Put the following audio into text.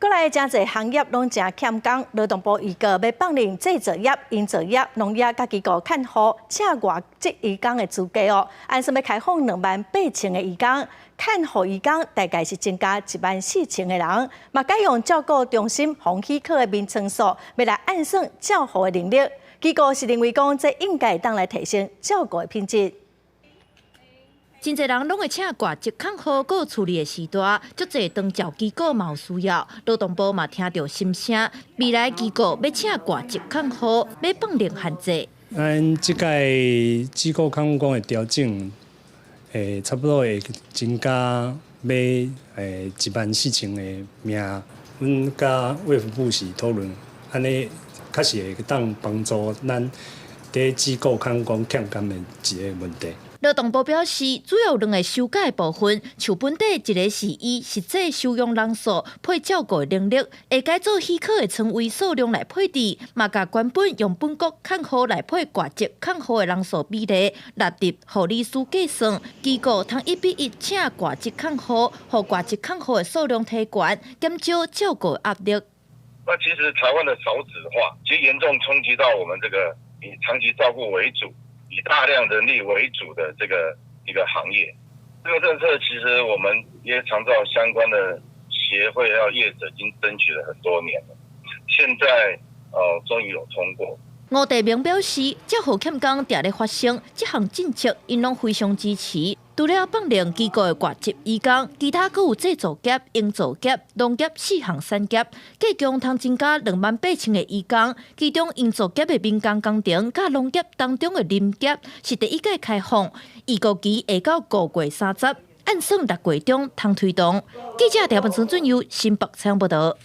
過來誠濟行業攏誠欠工，勞動部預告欲放任製造業、營造業、農業佮機構看護請外籍移工的資格哦。按算欲開放28,000個移工，看護移工大概是增加14,000個人。嘛改用照顧中心予許可的眠床數，欲來按算照護的能力。機構是認為講，這應該會當來提升照顧的品質。真濟人攏會請外籍看護顧厝裡的序大，足濟長照機構嘛有需要。勞動部嘛聽著心聲，未來機構欲請外籍看護，欲放寬限制。咱這屆機構看護工的調整，差不多會增加欲14,000個名。阮佮衛福部是討論，按呢確實會當幫助咱佇機構看護工欠工的一個問題。勞動部表示，主要有兩个修改部分，像本底一个是依實際收容人數配照顧能力，會改做許可的床位數量來配置，嘛共原本用本國看護來配外籍看護的人數比例納入護理師計算，機構通1比1請外籍看護，予外籍看護的數量提懸，減少照顧壓力。那其實台灣的少子化，其實嚴重衝擊到我們這個以長期照顧為主，以大量人力為主的這個一個行業。這個政策其實我們也長照相關的協會還有業者已經爭取了很多年了，現在終於有通過。吳大明表示，照護欠工定咧發生，這項政策𪜶攏非常支持。除了放任機構的外籍移工，其他閣有製造業、營造業、農業四項產業，計共通增加28,000個移工。其中營造業的民工工程，佮農業當中的林業是第一屆開放，預估期會到5月30，按算6月中通推動。記者條文孫俊佑新北採訪報道。